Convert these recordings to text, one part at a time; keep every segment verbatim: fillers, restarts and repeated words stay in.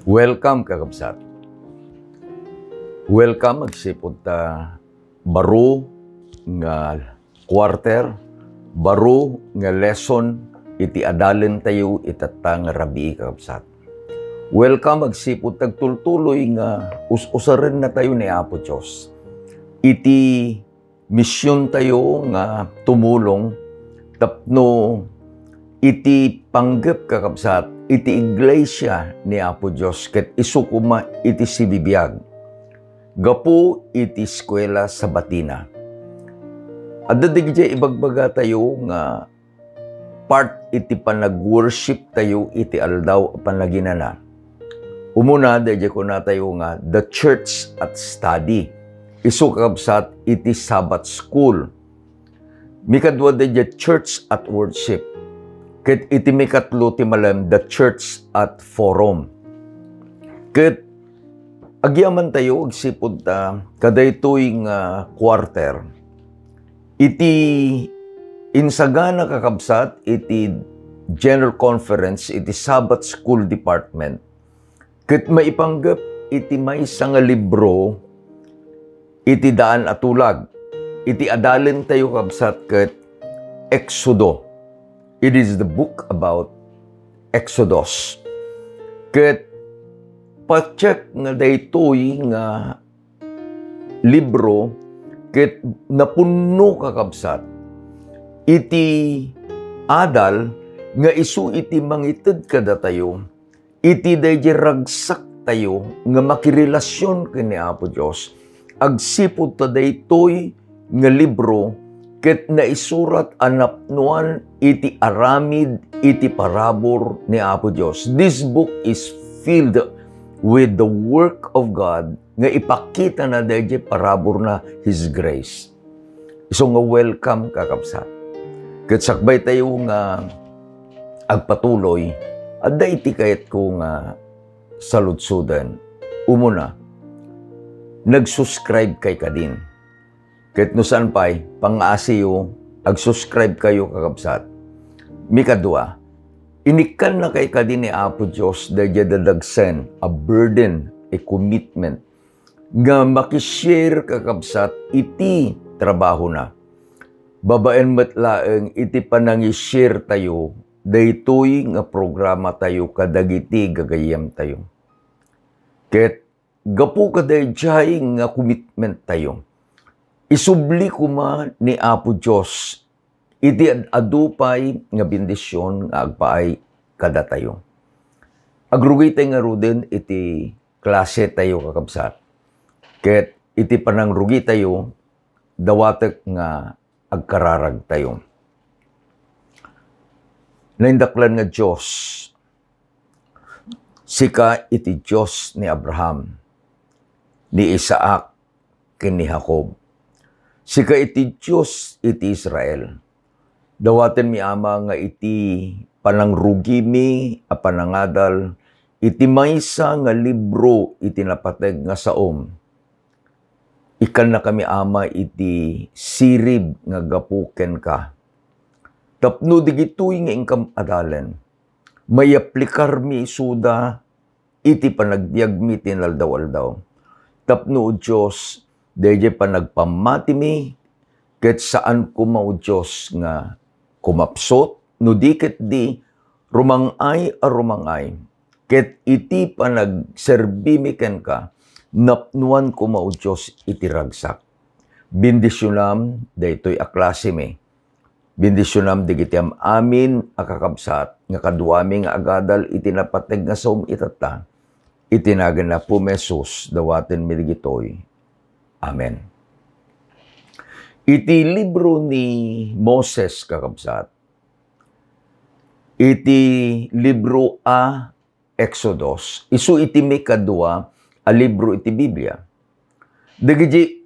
Welcome, kakabsat. Welcome, agsipud ta baro nga quarter, baro nga lesson iti adalentayo itatta nga rabii, kakabsat. Welcome, agsipud ta agtultuloy nga us-usarennatayo ni Apo Dios iti misiontayo nga tumulong tapno iti panggep, kakabsat, iti iglesia ni Apo Dios ket isu koma iti sibibiag gapu iti eskuela Sabatina. Adda dagiti ibagbagatayo nga part iti panag-worshiptayo iti Aldaw a Panaginana. Umuna, daydiay kunatayo nga The Church at Study. Isu, kakabsat, iti Sabbath School. Mikadua, daydiay Church at Worship. Ket iti mikatlo ti malem, The Church at Forum. Ket agyamantayo agsipud ta kadaytoy nga quarter, iti insagana, kakabsat, iti General Conference iti Sabbath School Department, ket maipanggep iti maysa nga libro iti Daan a Tulag. Iti adalentayo, kabsat, ket Exodo. It is the book about Exodus. Ket patiek nga daytoy nga libro ket napunno, kakabsat, iti adal nga isu iti mangited kadatayo iti daydiay ragsaktayo nga makirelasion ken ni Apo Dios, agsipud ta daytoy nga libro ket naisurat a napnoan iti aramid iti parabur ni Apo Dios. This book is filled with the work of God nga ipakitana daydiay paraburna, His grace. Isu nga welcome, kakabsat. Ket sakbaytayo nga agpatuloy, adda iti kayatko nga saludsoden. Umuna, nag-subscribe kay kadin. Ket no saan pay, pangngaasiyo, ag-subscribe kayo, kakabsat. Mikadua, inikkannakay kadi ni Apo Dios daydiay dadagsen a burden, a commitment, nga makishare, kakabsat, iti trabahona. Babaen met laeng iti panangishare tayo daytoy nga programa tayo kadagiti gagayyemtayo. Ket gapu kadaydiay nga commitment tayo, isubli koma ni Apo Dios iti ad-adu pay nga bendision nga agpaay kadatayo. Agrugitay ngaruden iti klase tayo, kakabsat. Ket iti panangrugitayo, dawatek nga agkararagtayo. Naindaklan nga Dios, sika iti Dios ni Abraham, ni Isaac, ken ni Jacob. Sika iti Dios iti Israel. Dawatenmi, Ama, nga iti panangrugimi a panangadal iti maysa nga libro iti napateg nga saom, ikkannakami, Ama, iti sirib nga gapu kenka. Tapno digitoy nga inkam adalen, maiaplikarmi isuda iti panagbiagmi ti inaldaw-aldaw. Tapno, O Dios, daydiay panagpammatimi, ket saan koma, O Dios, nga kumapsut, no di ketdi, rumang-ay a rumang-ay. Ket iti panagserbimi kenka, napnoan koma, O Dios, iti ragsak. Bendisionam daytoy a klasemi. Bendisionam dagiti am-amin a kakabsat nga kaduami nga agadal iti napateg nga saom itatta. Iti nagan ni Apomi Jesus, dawatenmi dagitoy. Amen. Iti libro ni Moses, kakabsat, iti libro a Exodus, isu iti mikadua a libro iti Biblia. Dagiti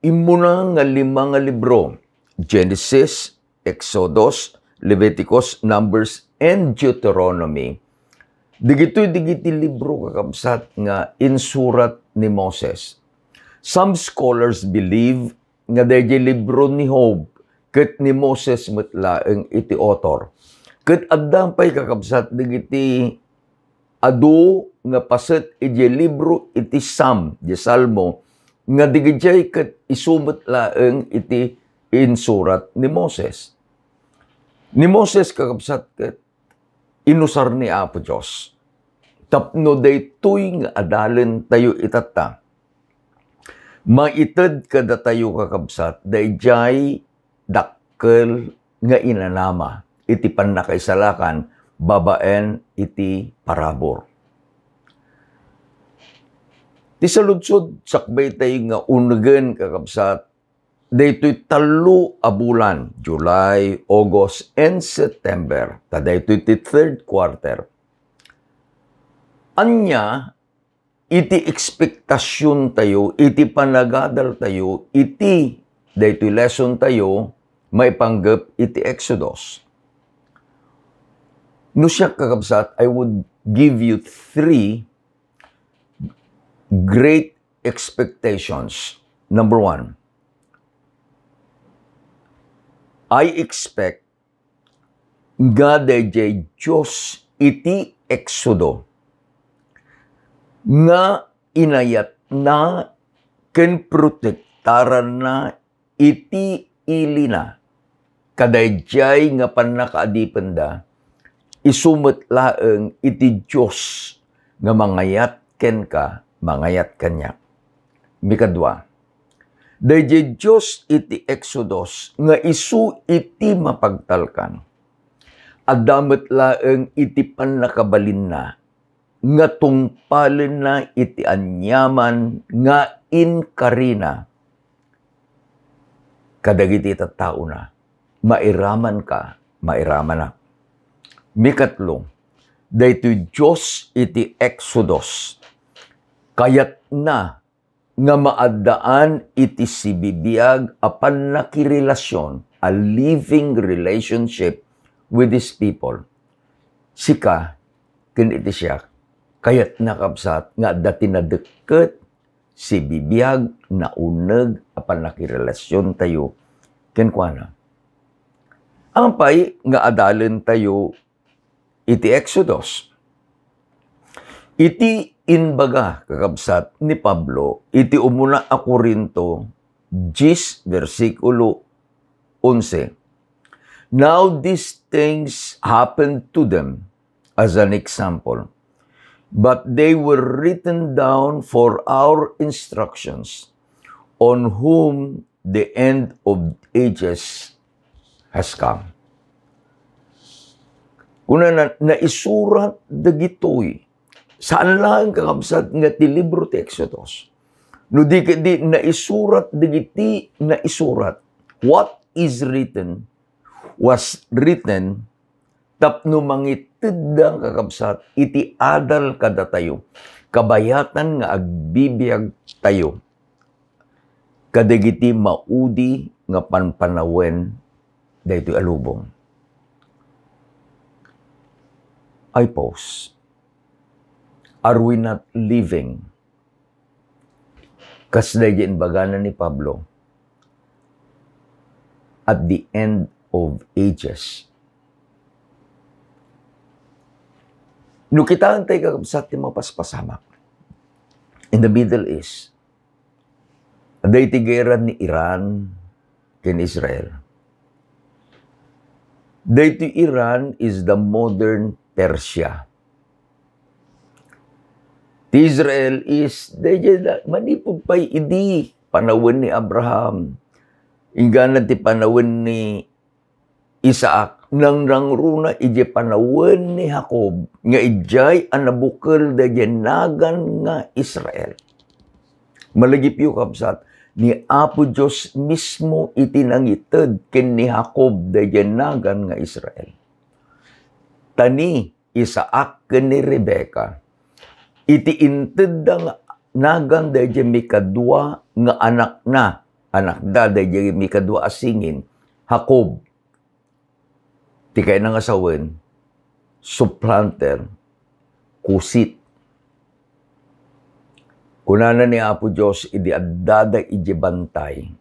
immuna nga lima nga libro, Genesis, Exodus, Leviticus, Numbers, and Deuteronomy. Dagitoy dagiti libro, kakabsat, nga insurat ni Moses. Some scholars believe nga daydiay libro ni Job ket ni Moses met laeng iti author. Ket adda pay, kakabsat, dagiti adu nga paset idiay libro iti Sam, di Salmo, nga dagijay ket isu met laeng iti insurat ni Moses. Ni Moses, kakabsat, ket inusar ni Apo Dios tapno daytoy nga adalentayo itatta, maited kadatayo, kakabsat, daydiay dakkel nga inanama iti pannakaisalakan babaen iti parabur. Ti saludsod, sakbay tayo nga unegen, kakabsat, daytoy tallo a bulan, July, August, and September, ta daytoy ti third quarter. Ania iti ekspektasiontayo, iti panagadaltayo, iti daytoy lessontayo maipanggep iti Exodus? No siak, kakabsat, I would give you three great expectations. Number one, I expect nga daydiay Dios iti Exodo nga inayatna ken protektaranna iti ilina. Kadaydiay nga pannakaadipenda, isu met laeng iti Dios nga mangayat kenka, mangayat kaniak. Mikadua, daydiay Dios iti Exodus nga isu iti mapagtalkan. Adda met laeng iti pannakabalinna nga tungpalenna iti aniaman nga inkarina kadagiti tattaona, mairamanka, mairamanak. Mikatlo, daytoy Dios iti Exodus, kayatna nga maaddaan iti sibibiag a pannakirelasion, a living relationship with His people. Sika ken iti siak, kayatna, kabsat, nga adda ti nadekket, sibibiag, nauneg a pannakirelasiontayo kenkuana. Apay nga adalentayo iti Exodus? Iti imbaga, kakabsat, ni Pablo iti umuna a Corinto diyes, bersikulo onse, "Now these things happened to them as an example, but they were written down for our instructions, on whom the end of ages has come." Kuna na, naisurat dagitoy. Saan laeng, kakabsat, nga ti libro ti Exodus. No di ket di naisurat dagiti naisurat. What is written was written tapno mangitedda, kakabsat, iti adal kadatayo, kabayatan nga agbibiagtayo kadagiti maudi nga panpanawen daytoy a lubong. I pause. Are we not living, kas daydi imbagana ni Pablo, at the end of ages? No kitaen tay, kakabsat, ti mapaspasamak in the Middle East, daytoy gera ni Iran ken Israel. Daytoy Iran is the modern Persia. Ti Israel is, daydiay da, manipud pay idi panawen ni Abraham, inggana ti panawen ni Isaac, nangrangruna idiay panawen ni Jacob, nga idiay a nabukel daydiay nagan nga Israel. Malagipyo, kabsat, ni Apo Dios mismo iti nangited ken ni Jacob daydiay nagan nga Israel. Ta ni Isaac ken ni Rebecca, iti intedda nga nagan daydiay mikadua nga anakna, anakda daydiay mikadua a singin, Jacob. Ti kayatna nga sawen, supplanter, Cushite. Kunana ni Apo Dios idi addada idiay bantay,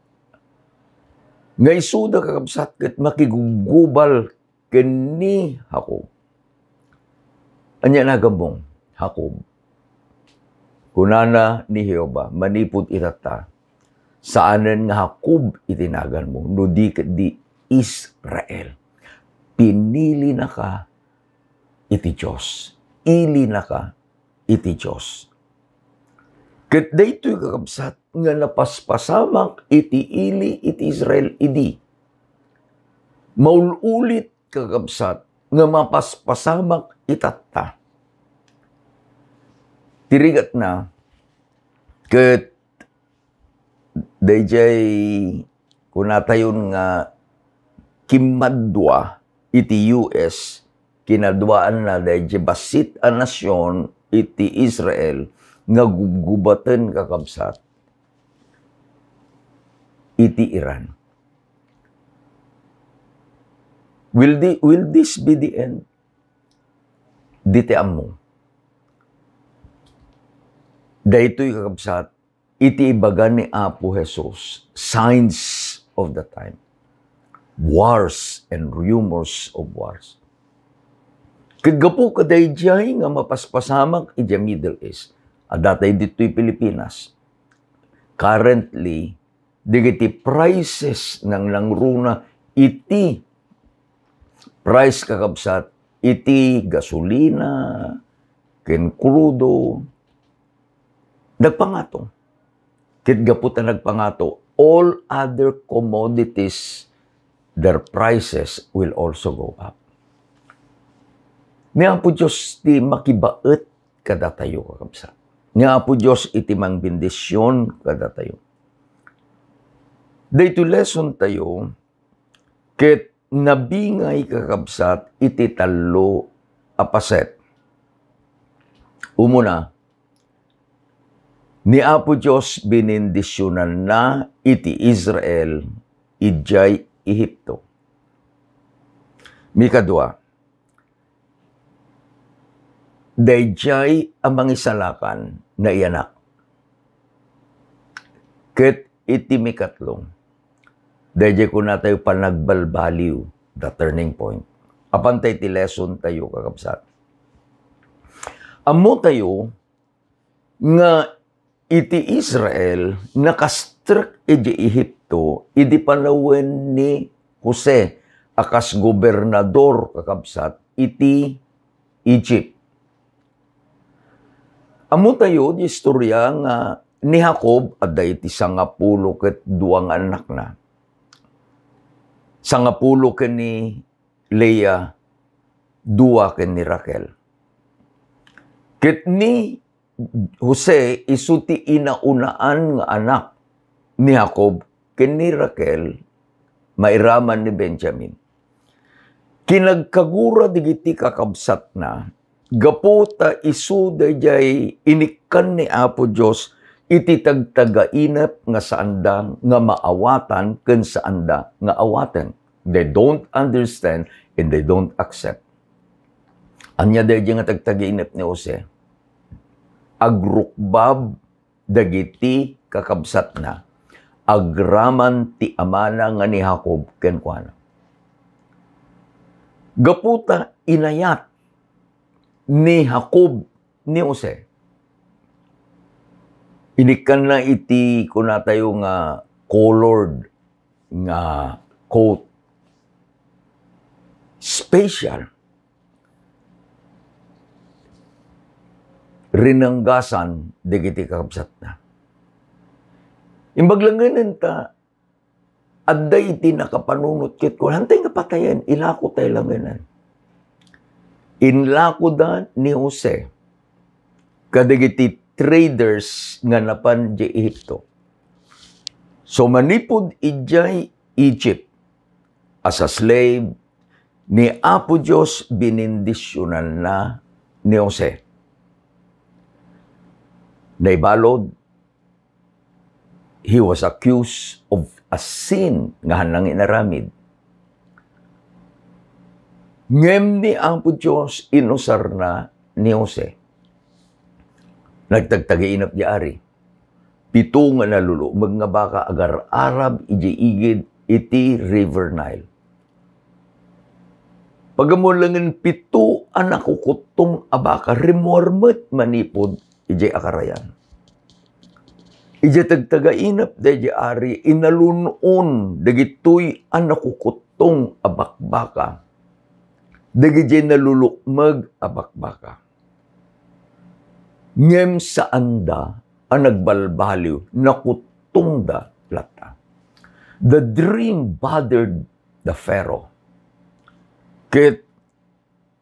nga isuda, kakabsat, ket makigugubal ken ni Jacob. Ania naganmo, Jacob? Kunana ni Jehovah, manipud itatta, saanen nga Jacob iti naganmo, no di ket di Israel. Pinilinaka iti Dios. Ilinaka iti Dios. Ket daytoy, kakabsat, nga napaspasamak iti ili iti Israel idi. Maul-ulit, kakabsat, nga mapaspasamak itatta. Ti rigatna, ket dayjay kunatayon nga kimmadua iti U S, kinaduaanna dayjay bassit a nasion iti Israel nga gubgubaten, kakabsat, iti Iran. Will thi-, will this be the end? Dita ammo. Daytoy, kakabsat, iti ibaga ni Apo Jesus, signs of the time. Wars and rumors of wars. Ket gapu kadaydiay nga mapaspasamak idiay Middle East, adda tay ditoy Pilipinas. Currently, dagiti prices nangnangruna iti price, kakabsat, iti gasolina, ken krudo, nagpangato. Ket gapu ta nagpangato, all other commodities, their prices will also go up. Ni Apo Dios ti makibaet kadatayo, kakabsat. Ni Apo Dios iti mangbendision kadatayo. Daytoy lesson tayo, ket nabingay, kakabsat, iti tallo a paset. Umuna, ni Apo Dios binindisionanna iti Israel idiay Ehipto. Mikadua, daydiay a mangisalakan naiyanak. Ket iti mikatlo, daydiay kunatayo panagbalbaliw, the turning point. Apan tay ti lesson tayo, kakabsat. Ammo tayo nga iti Israel, nakastrek idiay Ehipto idi panawen ni Jose a kas gobernador, kakabsat, iti Egypt. Ammo tayo di istorya nga ni Jacob adda iti sangapulo ket dua nga annakna. Sangapulo ken ni Leah, dua ken ni Raquel. Ket ni Jose isu ti inaunaan nga anak ni Jacob ken ni Raquel, mairaman ni Benjamin. Kinagkagura dagiti kakabsatna, gapu ta isu daydiay inikkan ni Apo Dios iti tagtagainep nga saanda nga maawatan ken saanda nga awaten. They don't understand and they don't accept. Ania daydiay nga tagtagainep ni Jose? Agrukbab dagiti kakabsatna agraman ti amana nga ni Jacob kenkuana. Gapu ta inayat ni Jacob ni Jose, inikkanna iti kunatayo nga colored nga coat. Special. Rinanggasan dagiti kakabsatna. Imbag langenen ta, adda iti nakapanunot ket kun, "Hantay nga patayen, ilako tay langenen." Inlakoda ni Jose kadagiti traders nga napan di Egipto. So, manipud idiay Egypt, as a slave, ni Apo Dios binindisionanna ni Jose. Naibalud, he was accused of a sin nga haanna nga inaramid. Ngem ni Apo Dios inusarna ni Jose. Nagtagtagainep di ari. Pito nga nalulumed nga baka agar-arab idiay igid iti River Nile. Pagamulangen pito a nakukuttong a baka, rimmuar met manipud idiay akarayan. Idiay tagtagainep daydiay ari, inalun-on dagitoy a nakukuttong a bakbaka, dagidiay nalulukmeg a bakbaka. Ngem saanda a nagbalbaliw, nakuttongda latta. The dream bothered the Pharaoh. Ket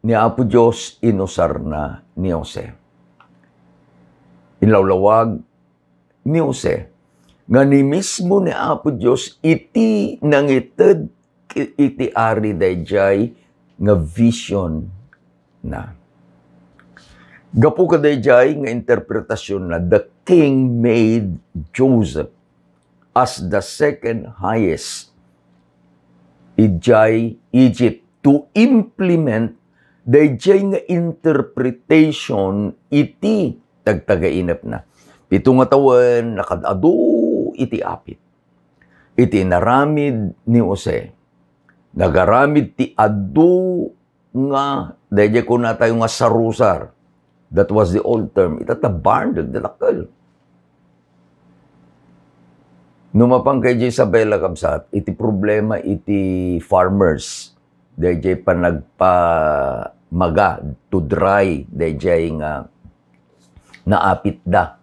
ni Apo Dios inusarna ni Jose. Inlawlawag ni Jose nga ni mismo ni Apo Dios iti nangited iti ari daydiay nga vision na. Gapu kadaydiay nga interpretasyon na, the king made Joseph as the second highest idiay Egypt to implement daydiay nga interpretation iti tagtagainepna. Pito nga tawen, nakaad-adu iti apit. Iti inaramid ni Jose, nagaramid ti adu nga, daydiay kunatayo nga sarusar. That was the old term. Ita ta barn, dagdadakkel. No mapan kay Isabela, kabsat, iti problema iti farmers, daydiay panagpamaga to dry, daydiay nga naapitda.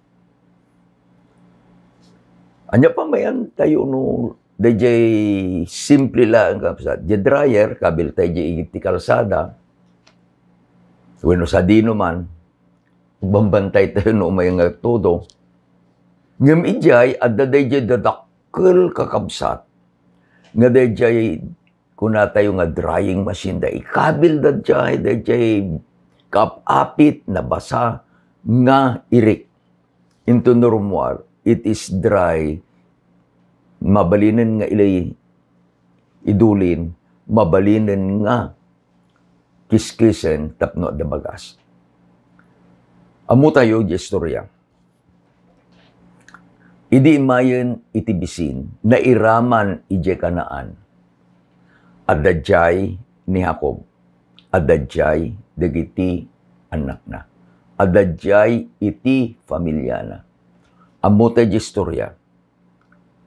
Ania pa mayan tayo no daydiay simple laeng, kabsat. Diay dryer, kabiltayo diay iti kalsada, wenno sadino man, agbambantay tayo no umay nga todo. Ngem idiay, adda daydiay dadakkel, kakabsat, nga daydiay kunatayo nga drying machine da ikabil daydiay, daydiay kaap-apit, nabasa nga irik. Into no rummuar, it is dry, mabalinen nga ilay idulin, mabalinen nga kiskisen tapno adda bagas. Ammo tayo diay istorya. Idi immayen iti bisin, nairaman idiay Canaan. Adda diay ni Jacob. Adda diay dagiti annakna. Adda diay iti familiana. Ammo tayo diay istorya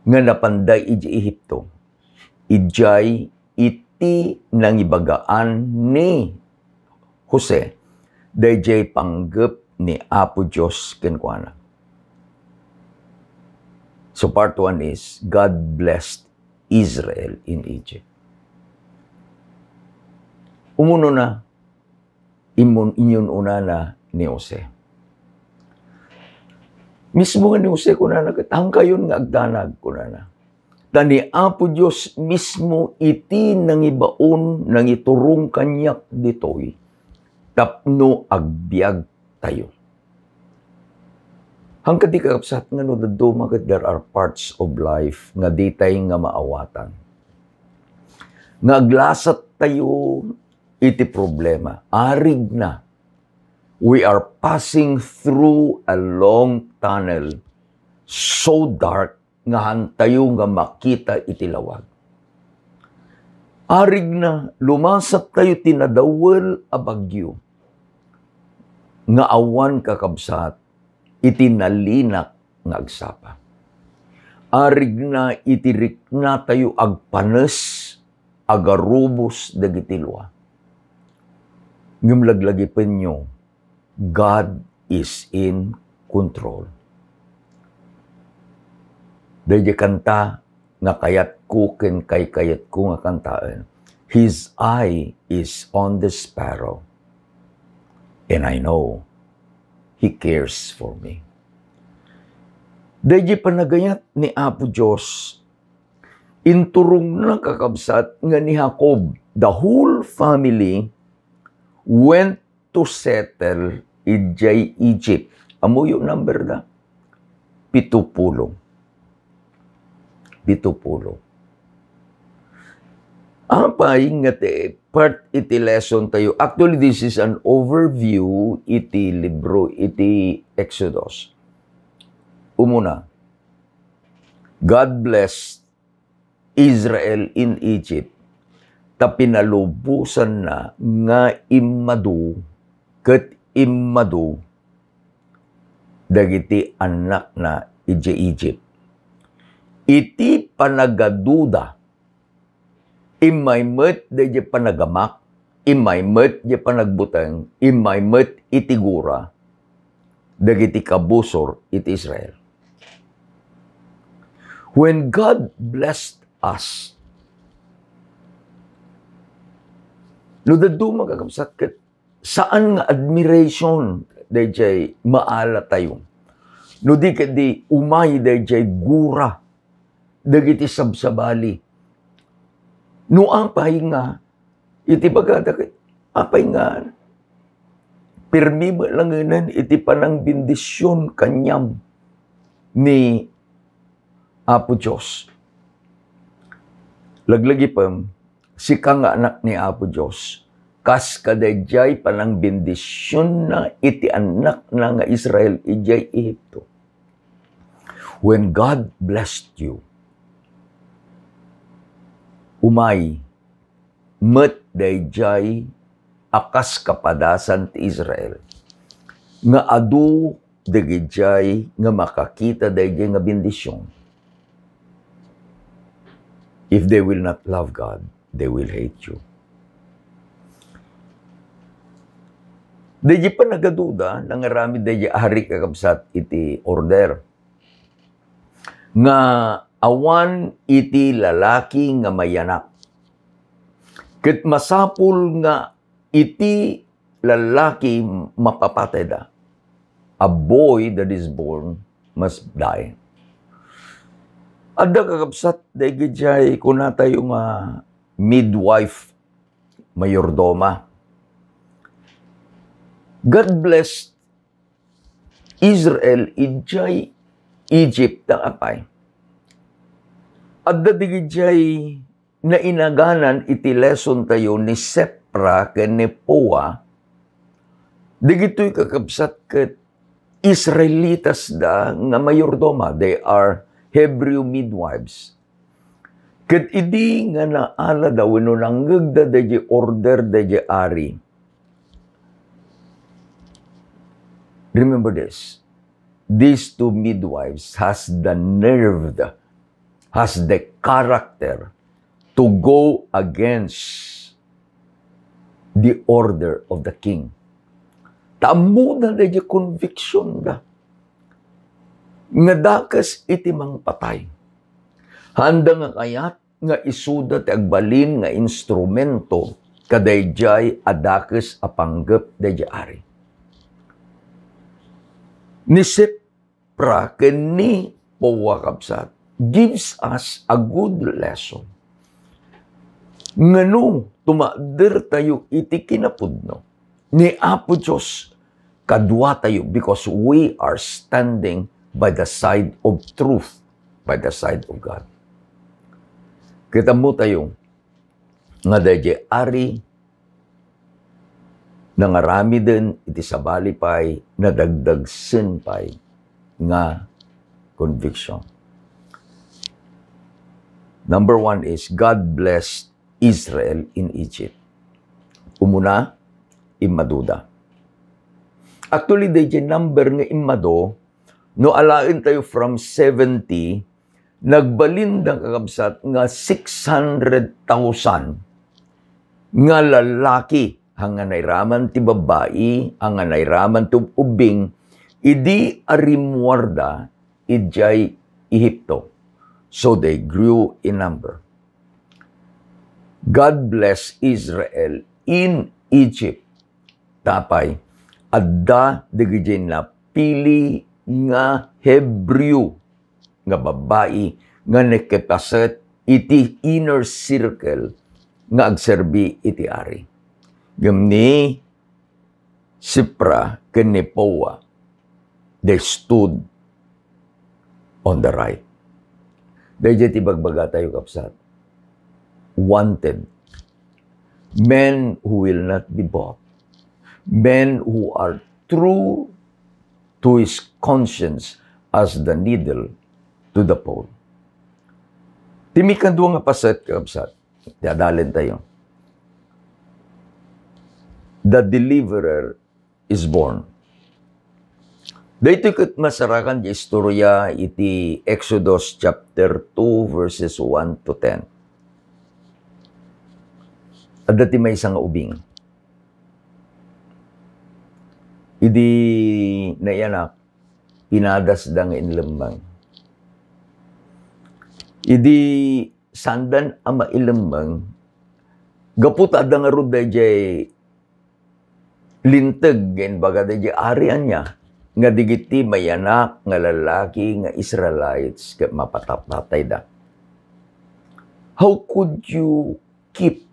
nga napanda idiay Egipto. Idiay iti nangibagaan ni Jose daydiay panggep ni Apo Dios kenkuana. So part one is, God blessed Israel in Egypt. Umunona, immun-, inyun-unana ni Jose. Mismo nga ni Jose, kunana ket, "Haankayon nga agdanag," kunana. "Ta ni Apo Dios mismo iti nangibaon, nangiturong kaniak ditoy tapno agbiagtayo." Haan kadi, kakabsat, nga no dadduma ket there are parts of life nga ditay nga maawatan. Nga aglasattayo iti problema. Arigna, we are passing through a long tunnel, so dark nga haantayo nga makita iti lawag. Arigna, lumasattayo ti nadawel a bagyo nga awan, kakabsat, iti nalinak nga agsapa. Arigna iti riknatayo agpanes, agarubos dagiti lua. Ngem laglagipenyo, God is in control. Daydiay kanta nga kayatko ken kaykayatko nga kantaen, "His eye is on the sparrow, and I know He cares for me." Daydiay panagayat ni Apo Dios, inturongna, kakabsat, nga ni Jacob, the whole family went to settle idiay Egypt. Ammoyo number da? Pito pulo. Pito pulo. Apay nga ti part iti lesson tayo. Actually, this is an overview iti libro, iti Exodus. Umuna, God blessed Israel in Egypt. ta pinalubosanna nga immadu ket immadu dagiti annakna idiay Egypt. Iti panagaduda, immay met daydiay panagamak, immay met diay panagbuteng, immay met iti gura dagiti kabusor iti Israel. When God blessed us, no dadduma, kakabsat, ket saan nga admiration daydiay maalatayo. No di ket di umay daydiay gura dagiti sabsabali. No apay nga, iti bagada ket, apay nga, pirmi met langenen iti panangbendisyon kaniam ni Apo Dios. Laglagipem, sika nga anak ni Apo Dios, kas kadaydiay panangbendisionna iti annakna nga Israel idiay Egipto. When God blessed you, umay met daydiay a kas kapadasan ti Israel nga adu dagidiay nga makakita daydiay nga bendision. If they will not love God, they will hate you. Daydiay panagaduda, nangaramid daydiay ari, kakabsat, iti order nga awan iti lalaki nga mayanak. Ket masapul nga iti lalaki mapapatayda. A boy that is born must die. Adda, kakabsat, daydiay kunatayo nga midwife, mayordoma. God bless Israel idiay Egypt, ta apay. Adda dagidiay nainaganan iti lesson tayo ni Sipra ken ni Pua. Dagitoy, kakabsat, ket Israelitas da nga mayordoma. They are Hebrew midwives. Ket idi nga naalada wenno nangngegda daydiay order daydiay ari, remember this, these two midwives has the nerve, has the character to go against the order of the king. Ta ammoda daydiay conviction da nga dakes iti mangpatay. Haanda nga kayat nga isuda ti agbalin nga instrumento kadaydiay a dakes a panggep daydiay ari. Ni Sipra ken ni Pua, kabsat, gives us a good lesson. Ngano tumakder tayo iti kinapudno ni Apo Dios kaduatayo, because we are standing by the side of truth, by the side of God. Ket ammo tayo nga daydiay ari nangaramiden iti sabali pay, nadagdagsen pay nga conviction. Number one is God blessed Israel in Egypt. Umuna, immaduda. Actually, daydiay number nga immadu, no alaen tayo from seventy, nagbalin da, kakabsat, nga six hundred thousand nga lalaki, haan nga nairaman ti babbai, haan nga nairaman ti ub-ubbing, idi a rimmuarda idiay Egipto. So they grew in number. God bless Israel in Egypt. Ta apay, adda dagiti napili nga Hebreo nga babbai nga nakipaset iti inner circle nga agserbi iti ari. Ngem ni Sipra ken ni Pua, they stood on the right. Daydiay ti bagbagatayo, kabsat. Wanted. Men who will not be bought. Men who are true to his conscience as the needle to the pole. Ti mikadua nga paset, kabsat, ti adalen tayo. The deliverer is born. Daytoy ket masarakan ti istorya iti Exodus chapter two, verses one to ten. Adda ti maysa nga ubing. Idi naiyanak, pinadasda nga inlemmeng. Idi saandan a mailemmeng, gapu ta adda ngarud daydiay linteg nga imbaga daydiay ari ania, nga digiti mayanak nga lalaki nga Israelites ket mapatapatayda. How could you keep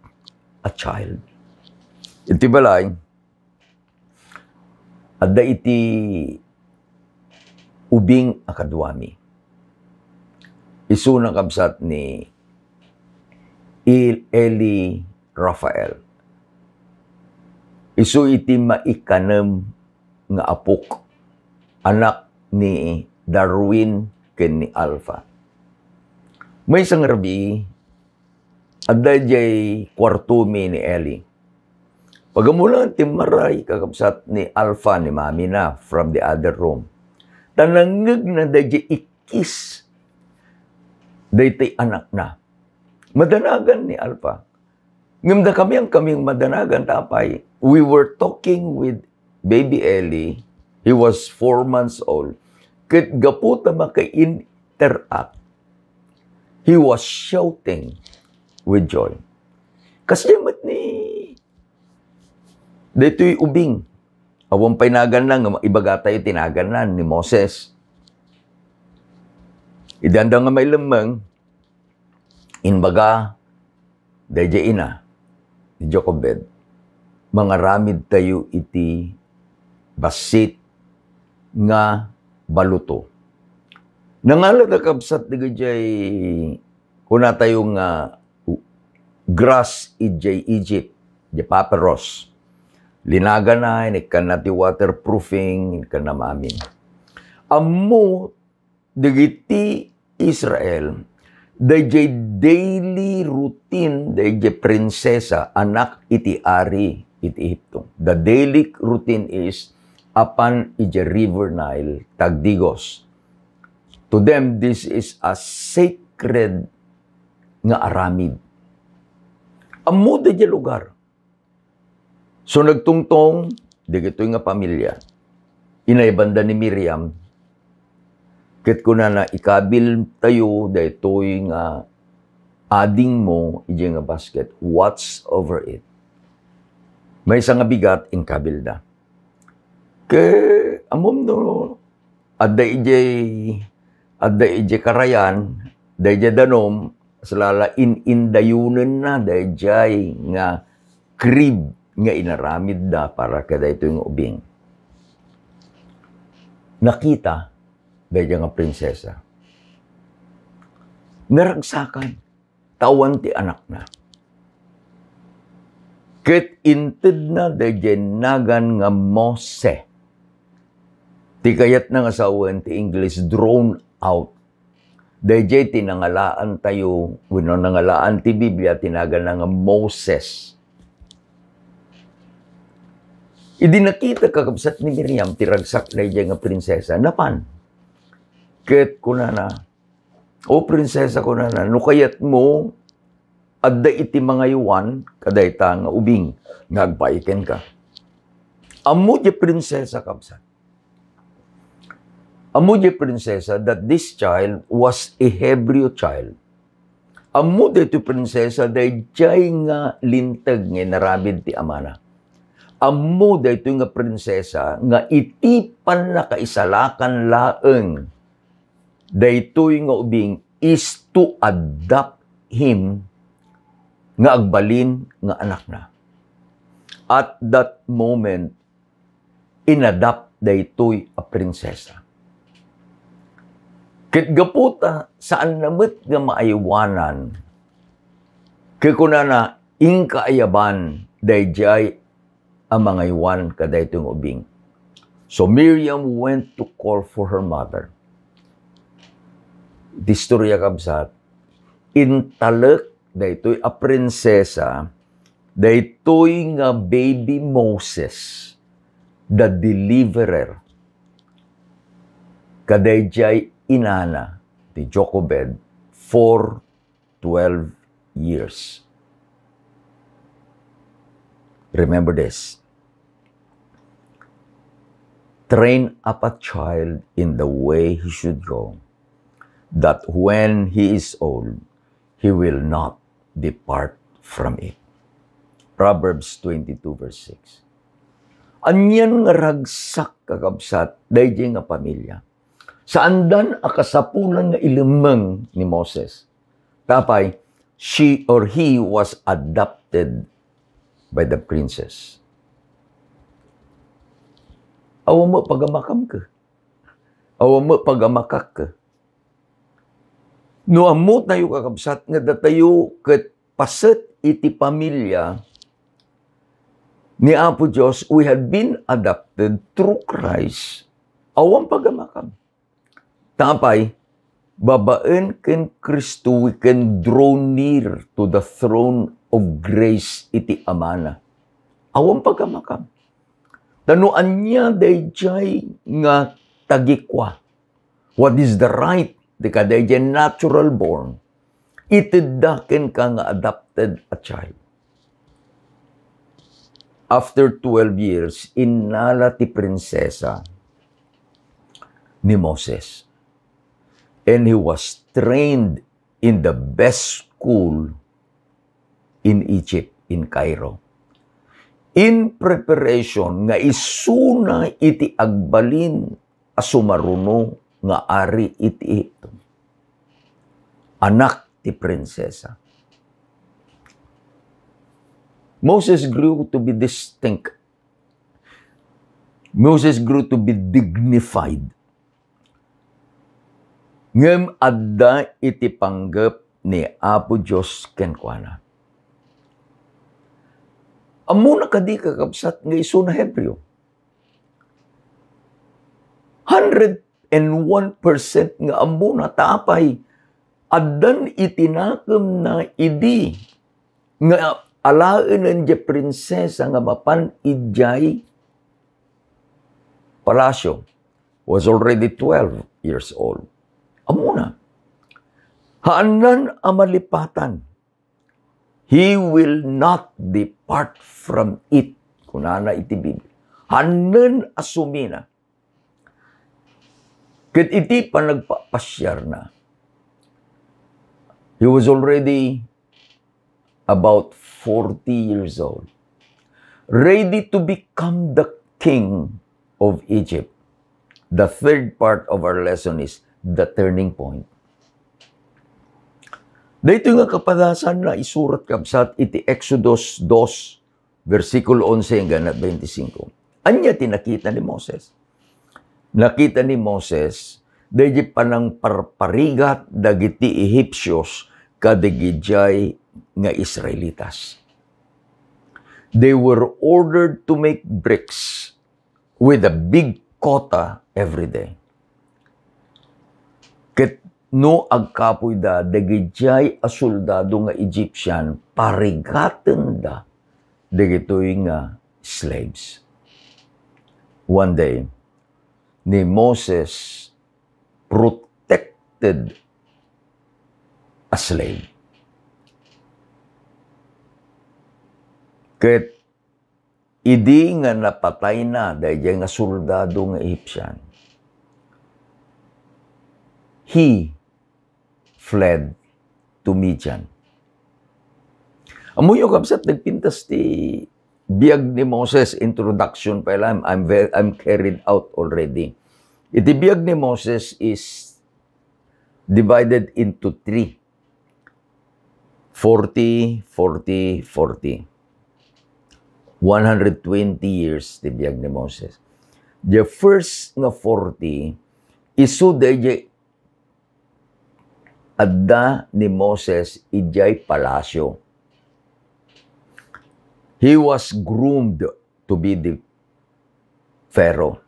a child? Iti balay, adda iti ubing a kaduami. Isuna kabsat ni Il-, Eli Rafael. Isu iti maikanem nga apok, anak ni Darwin ken ni Alpha. Maysa nga rabii, adda idiay kuartomi ni Eli. Pag-ammo laeng, timmaray kakabsat ni Alpha ni mamina from the other room. Ta nangngegna daydiay ikkis daytoy anakna. Madanagan ni Alpha. Ngem dakami, inkami madanagan, ta apay, we were talking with baby Eli. He was four months old. Ket gapu ta maka-interact, he was shouting with joy. Kasdiay met ni daytoy ubing. Awan pay naganna nga ibagatayo ti naganna ni Moses. Idi anda nga mailemmeng, imbaga daydiay ina ni Jochebed, mangaramidtayo iti bassit nga baluto. Nangalada kabsat dagijay kunatayo nga grass idiay Egypt, di papyrus. Linagana, inikkanna ti waterproofing, inikkanna maamin. Ammo dagiti Israel, daydiay daily routine daydiay prinsesa, anak iti ari iti Egipto. The daily routine is apan idiay River Nile, tagdigos. To them, this is a sacred nga aramid. Ammo daydiay lugar. So, nagtungtong dagitoy nga pamilia. Inaybanda ni Miriam, ket kunana, "Ikabiltayo daytoy nga adingmo idiay nga basket. Watch over it." Maysa nga bigat, inkabilda. Ket ammom no adda idiay, adda idiay karayan, daydiay danum, salala in-, indayonenna daydiay nga crib nga inaramidda para kadaytoy nga ubing. Nakita daydiay nga prinsesa. Naragsakan. Tawan ti anakna. Ket intedna daydiay nagan nga Mose. Ti kayatna nga sawen ti English, drawn out. Daydiay ti nangalaantayo, wenno nangalaan ti Biblia, ti naganna nga Moses. Idi nakita, kakabsat ni Miriam, ti ragsak daydiay nga prinsesa, napan. Ket kunana, "O prinsesa," kunana, "no kayatmo, adda iti mangaywan kadayta nga ubing nga agbayi kenka." Ammo diay prinsesa, kabsat. Ammo diay prinsesa that this child was a Hebrew child. Ammo daytoy prinsesa daydiay nga linteg nga inaramid ti amana. Ammo daytoy nga prinsesa nga iti pannakaisalakan laeng daytoy nga ubing is to adopt him nga agbalin nga anakna. At that moment, inadapt daytoy a prinsesa. Ket gapu ta saanna met nga maaywanan, ket kunana, inkaayaban daydiay a mangaywan kadaytoy nga ubing. So Miriam went to call for her mother. Iti istorya, kabsat, intalek daytoy a prinsesa Daytoy nga baby Moses, the deliverer, kadaydiay inana ti Jochebed for twelve years. Remember this. Train up a child in the way he should go, that when he is old, he will not depart from it. Proverbs twenty-two verse six. Anian nga ragsak, kakabsat, daydiay nga pamilya. Saandan a kasapulan nga ilemmeng ni Moses. Tapay, she or he was adopted by the princess. Awan met pagamakam ka. Awan met pagamakak ka. No ammotayo, kakabsat, nga datayo ket paset iti pamilya ni Apo Dios, we have been adopted through Christ. Awan pagamakam. Tapay, babaen ken Cristo, we can draw near to the throne of grace iti Amana. Awan pagamakam. Ta no ania daydiay nga tagikua, what is the right ti kadaydiay natural born, itedda kenka nga adopted a child. After twelve years, innala ti prinsesa ni Moses. And he was trained in the best school in Egypt, in Cairo. In preparation nga isuna iti agbalin a sumaruno nga ari iti Egipto. Anak ti prinsesa. Moses grew to be distinct. Moses grew to be dignified. Ngem adda iti panggep ni Apo Dios kenkuana. Ammona kadi, kakabsat, nga isuna Hebreo? Hundred and one percent nga ammona, ta apay, addan iti nakemna idi nga alaenen diay prinsesa nga mapan idiay palasio. Was already twelve years old. Ammona. Haannan a malipatan. He will not depart from it, kunana iti Biblia. Haannan a sumina. Ket iti panagpapasiarna, he was already about forty years old, ready to become the king of Egypt. The third part of our lesson is the turning point. Daytoy nga kapadasan naisurat, kabsat, iti Exodus dos, bersikulo onse hanggang twenty-five. Ania ti nakita ni Moses? Nakita ni Moses daydi panangparparigat dagiti Ehipsios kadagidiay nga Israelitas. They were ordered to make bricks with a big quota every day. Ket no agkapoyda dagidiay a soldado nga Egyptian, parigatenda dagitoy nga slaves. One day, ni Moses protected a slave. Ket idi nga napatayna daydiay nga soldado nga Egyptian, he fled to Midian. Ammoyo, kabsat, nagpintas ti biag ni Moses, introduction pa lang, I'm ve-, I'm carried out already. Iti biag ni Moses is divided into three. Forty, forty, forty. One hundred twenty years ti biag ni Moses. The first nga forty, isu daydiay adda ni Moses idiay palasyo. He was groomed to be the Pharaoh.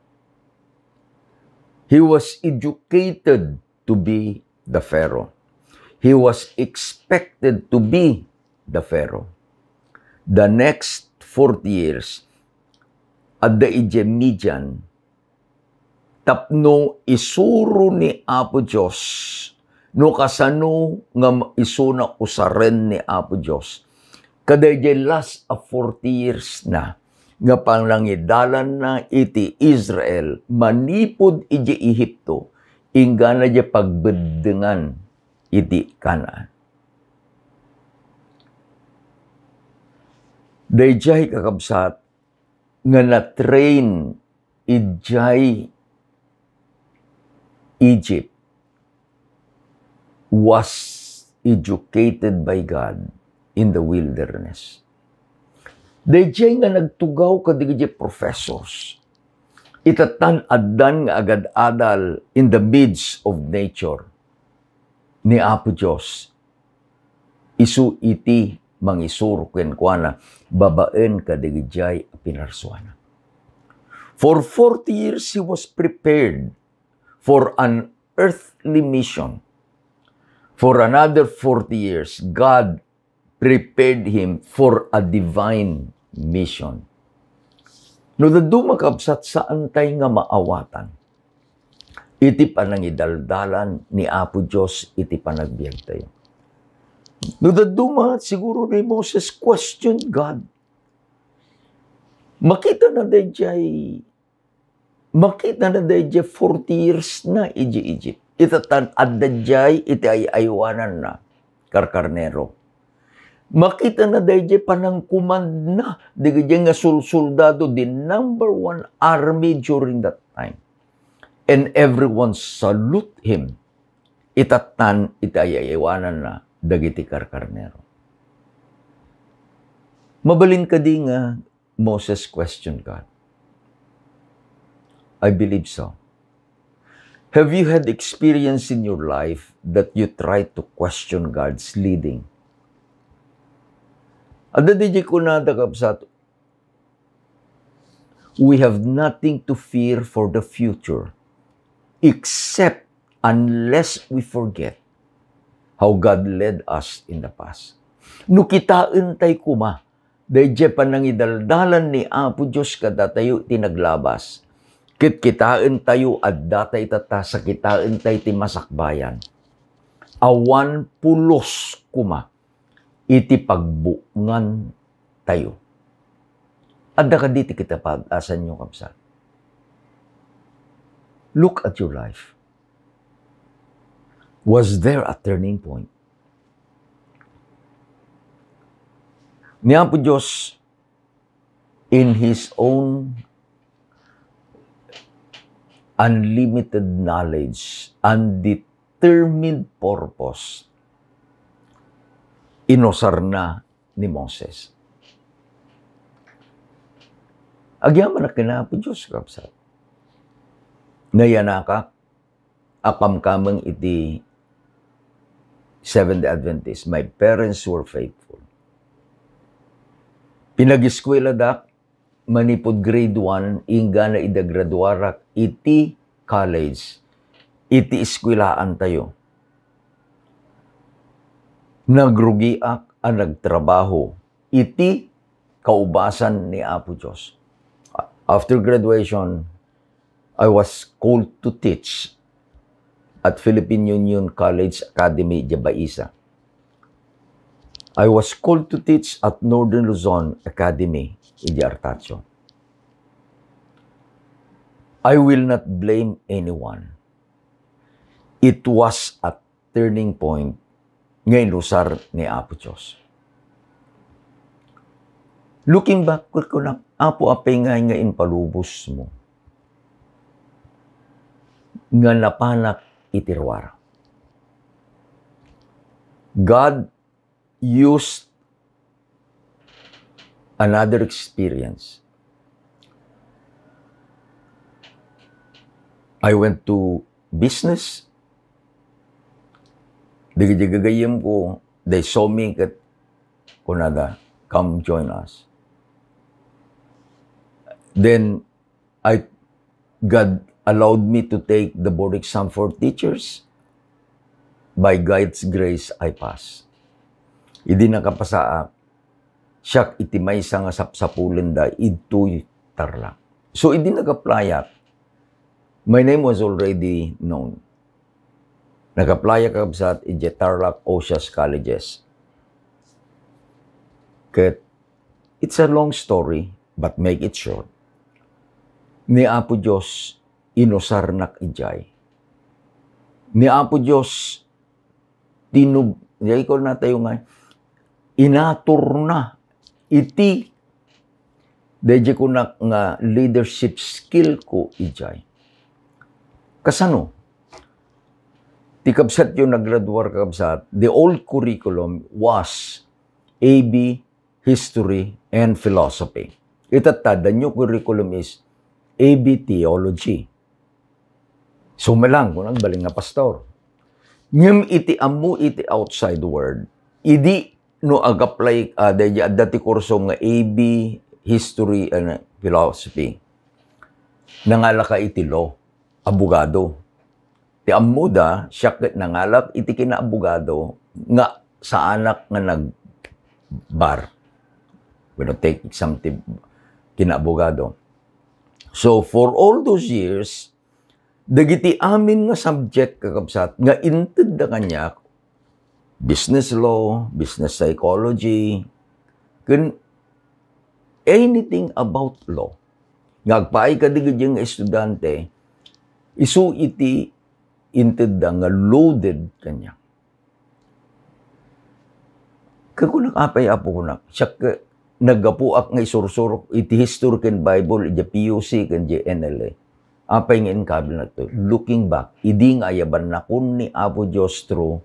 He was educated to be the Pharaoh. He was expected to be the Pharaoh. The next forty years, adda idiay Midian, tapno isuro ni Apo Dios no kasano nga isuna usaren ni Apo Dios kadaydiay last a forty years na nga panangidalanna iti Israel manipud idiay Egipto, inggana diay pagbeddengan iti Canaan. Daydiay, kakabsat, nga na-train idiay Egypt was educated by God in the wilderness. Daydiay nga nagtugaw kadagiti professors, ita tan addan nga agad-adal in the midst of nature ni Apo Dios, isu iti mangisuro kenkuana babaen kadagijay a pinarsuana. For forty years, he was prepared for an earthly mission. For another forty years, God prepared him for a divine mission. No dadduma, kabsat, saan tay nga maawatan iti panangidaldalan ni Apo Dios iti panagbiagtayo. No dadduma, siguro ni Moses questioned God. Makita na daydiay, makita na daydiay forty years na idiay Egypt. Ita tan adda diay iti ay-aywananna, karkarnero. Makita na daydiay panangkumandna dagiti nga sulsoldado, the number one army during that time. And everyone salute him. Ita tan iti ay-aywananna dagiti karkarnero. Mabalin kadi nga Moses questioned God? I believe so. Have you had experience in your life that you try to question God's leading? Adda diay kunada, kabsat, "We have nothing to fear for the future, except unless we forget how God led us in the past." No kitaen tay koma daydiay panangidaldalan ni Apo Dios kadatayo iti naglabas, ket kitaen tayo adda tay tatta, sakitaen tay ti masakbayan, awan pulos koma iti pagbugngan tayo. Adda kadi ti kitapaad-asanyo, kabsat? Look at your life. Was there a turning point? Ni Apo Dios, in His own unlimited knowledge and determined purpose, inusarna ni Moses. Agyamanak ken Apo Dios, kabsat. Nayanakak a kamkameng iti Seventh-day Adventist. My parents were faithful. Pinag-eskweladak manipud grade one, inggana idi graduarak iti college, iti eskwelaantayo. Nagrugiak a nagtrabaho iti kaubasan ni Apo Dios. After graduation, I was called to teach at Philippine Union College Academy, Jabaisa. I was called to teach at Northern Luzon Academy, idi Artacho. I will not blame anyone. It was a turning point nga inusar ni Apo Dios. Looking back, kunak, "Apo, apay ngay nga impalubos mo nga napanak iti ruara?" God used another experience. I went to business. Dagiti gagayyemko, they saw me ket kunada, "Come join us." Then, I, God allowed me to take the board exam for teachers. By God's grace, I passed. Idi nakapasaak, siak iti maysa nga sapsapulenda idtoy Tarlac. So, idi nag-applyak, my name was already known. Nag-applyak, kakabsat, idiay Tarlac Osias Colleges. Ket, it's a long story, but make it short. Ni Apo Dios inusarnak idiay. Ni Apo Dios tinub-, diay ko natayo nga, inaturna iti, daydi kunak nga leadership skill ko idiay. Kasano? Ti kabsat yo nagraduar, kakabsat, the old curriculum was A B, history, and philosophy. Itatta, the new curriculum is A B theology. So, melang, kunang bali nga pastor. Ngem iti ammo iti outside world, idi no ag-apply, ah, daydi adda ti kurso nga A B, history, and philosophy. Nangalaka iti law, abogado. Ti ammoda, siak ket nangalak iti kinaabogado nga saanak nga nag-bar. Wenno take exam ti kinaabogado. So, for all those years, dagiti amin nga subject, kakabsat, nga intedda kaniak, business law, business psychology, ken anything about law. Nga agpaay kadagiti nga estudiante, isu iti intedda nga loaded kaniak. Ket kunak, apay, Apo, kunak, siak, eh, naggapuak nga isursurok iti history ken Bible, iti P U C ken iti N L A. Apay nga inkabil nato? Looking back, idi nga ayabannakon ni Apo Dios through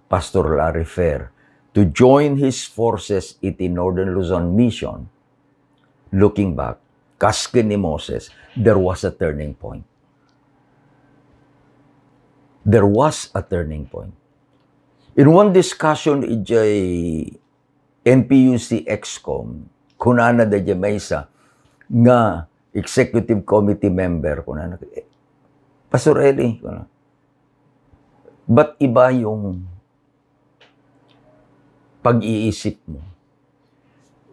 Pastor Larry Fair to join his forces iti Northern Luzon Mission, looking back, kas ken ni Moses, there was a turning point. There was a turning point. In one discussion idiay N P U C EXCOM, kunana daydi maysa nga executive committee member, kunana, "Pastor Eli," kuna, "ba't iba yung pag-iisip mo?"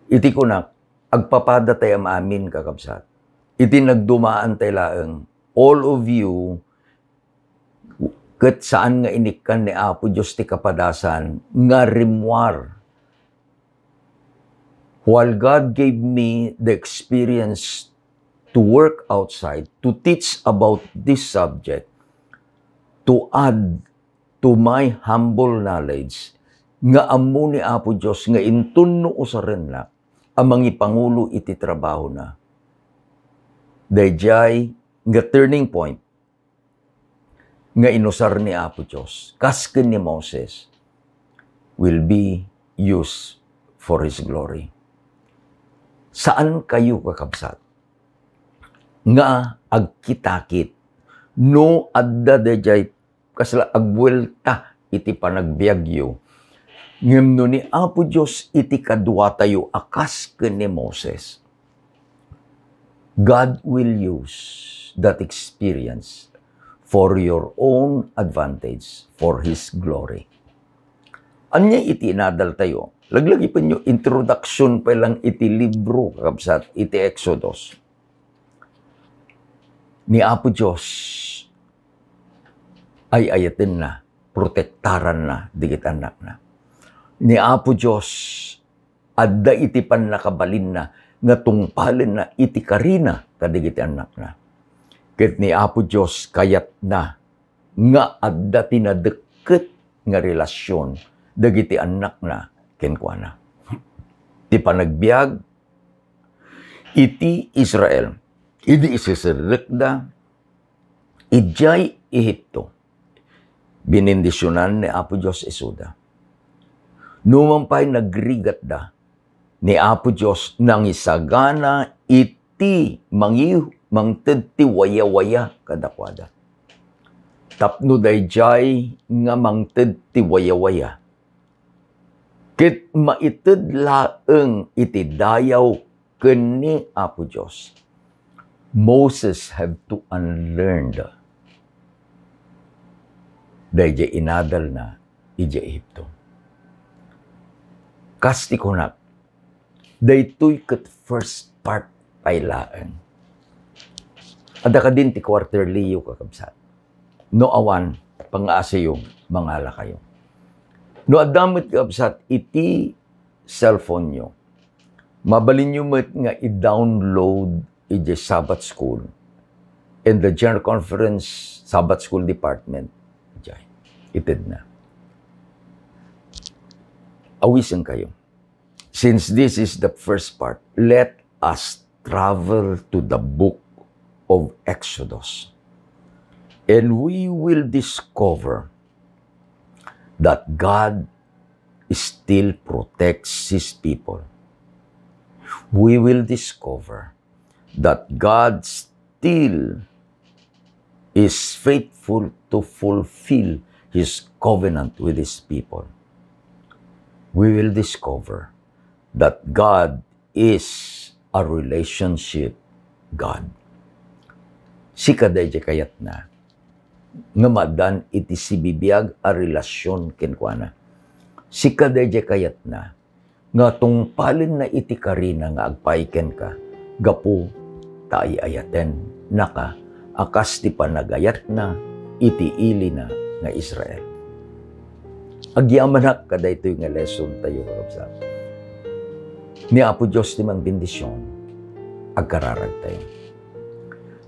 Iti kunak, agpapada tay am-amin, kakabsat. Iti nagdumaan tay laeng, all of you, ket saan nga inikkan ni Apo Dios ti kapadasan nga rimmuar. While God gave me the experience to work outside, to teach about this subject, to add to my humble knowledge, nga ammo ni Apo Dios nga inton no usarennak a mangipangulo iti trabahona, daydiay nga turning point nga inusar ni Apo Dios, kas ken ni Moses, will be used for His glory. Saan kayo, kakabsat, nga agkitakit no adda daydiay kasla agbuelta iti panagbiagyo? Ngem no ni Apo Dios iti kaduatayo a kas ken ni Moses, God will use that experience for your own advantage, for His glory. Ania iti inadaltayo? Laglagipenyo, introduction pa lang iti libro, kakabsat, iti Exodus. Ni Apo Dios, ay-ayatenna, protektaranna dagiti annakna. Ni Apo Dios, adda iti pannakabalinna nga tungpalenna iti karina kadagiti annakna. Ket ni Apo Dios, kayatna nga adda ti nadekket nga relasion dagiti annakna kenkuana. Ti panagbiag iti Israel, idi iseserrekda idiay Ehipto, binindisionan ni Apo Dios isuda. Numan pay nagrigatda, ni Apo Dios nangisagana iti mangi-, mangted ti wayawaya kadakuada. Tapno daydiay nga mangted ti wayawaya ket maited laeng iti dayaw ken ni Apo Dios, Moses have to unlearn daydiay inadalna idiay Ehipto. Kas ti kunak, Daytoy ket first part pay laeng. Adda kadin ti quarterly-yo, kakabsat? No awan, pangngaasiyo, mangalakayo. No adda met, kakabsat, iti cellphone-yo, mabalinyo met nga i-download idiay Sabbath School and the General Conference Sabbath School Department. Diay, itedna. Awisenkayo. Since this is the first part, let us travel to the book of Exodus. And we will discover that God still protects His people. We will discover that God still is faithful to fulfill His covenant with His people. We will discover that God is a relationship God. Sika daydiay kayatna nga maaddaan iti sibibiag a relasyon kenkuana. Sika daydiay kayatna nga tungpalenna iti karina nga agpaay kenka gapu ta ay-ayatennaka a kas ti panagayatna iti ilina nga Israel. Agyamanak kadaytoy nga lesson tayo, kakabsat. Ni Apo Dios ti mangbendisyon, agkararagtayo.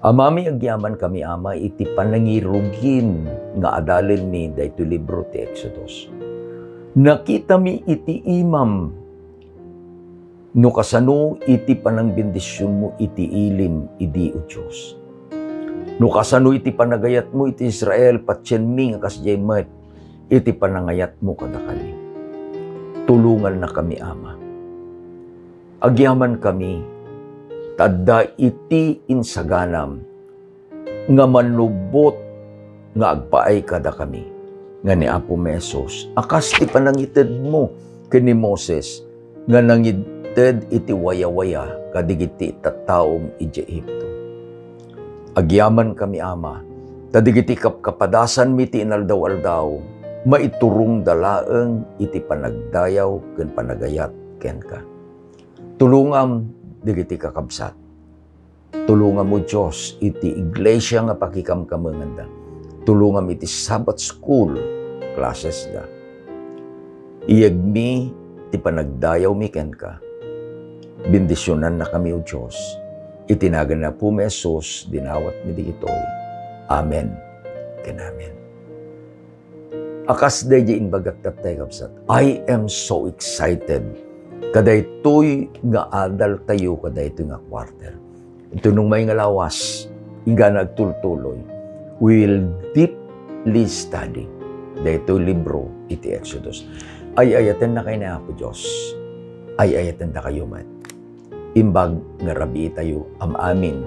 Amami, agyamankami, Ama, iti panangirugim nga adalenmi daytoy libro ti Exodus. Nakitami iti imam no kasano iti panangbendisionmo iti ilim idi, O Dios. No kasano iti panagayatmo iti Israel, patienmi nga kasdiay met iti panangayatmo kadakami. Tulongannakami, Ama. Agyamankami ta adda iti insaganam nga mannubbot nga agpaay kadakami, nga ni Apomi Jesus a kas ti panangitedmo ken ni Moses nga nangited iti wayawaya kadagiti tattaom idiay Egipto. Agyamankami, Ama, ta dagiti kapkapadasanmi ti inaldaw-aldaw, maiturongda laeng iti panagdayaw ken panagayat kenka. Tulongam dagiti kakabsat. Tulongam, O Dios, iti iglesia nga pakikamkamenganda. Tulongam iti Sabbath school classes da. Iyegmi ti panagdayawmi kenka. Bendisionannakami, O Dios. Iti nagan ni Apomi Jesus, dinawatmi dagitoy. Amen ken amen. A kas daydiay imbagak tattay, kabsat, I am so excited. Kadaytoy nga adaltayo, kadaytoy nga quarter. Iti unay nga lawas, inggana agtultuloy, we will deeply study daytoy libro iti Exodus. Ay-ayatennakay ni Apo Dios. Ay-ayatendakayo met. Imbag nga rabiitayo am-amin,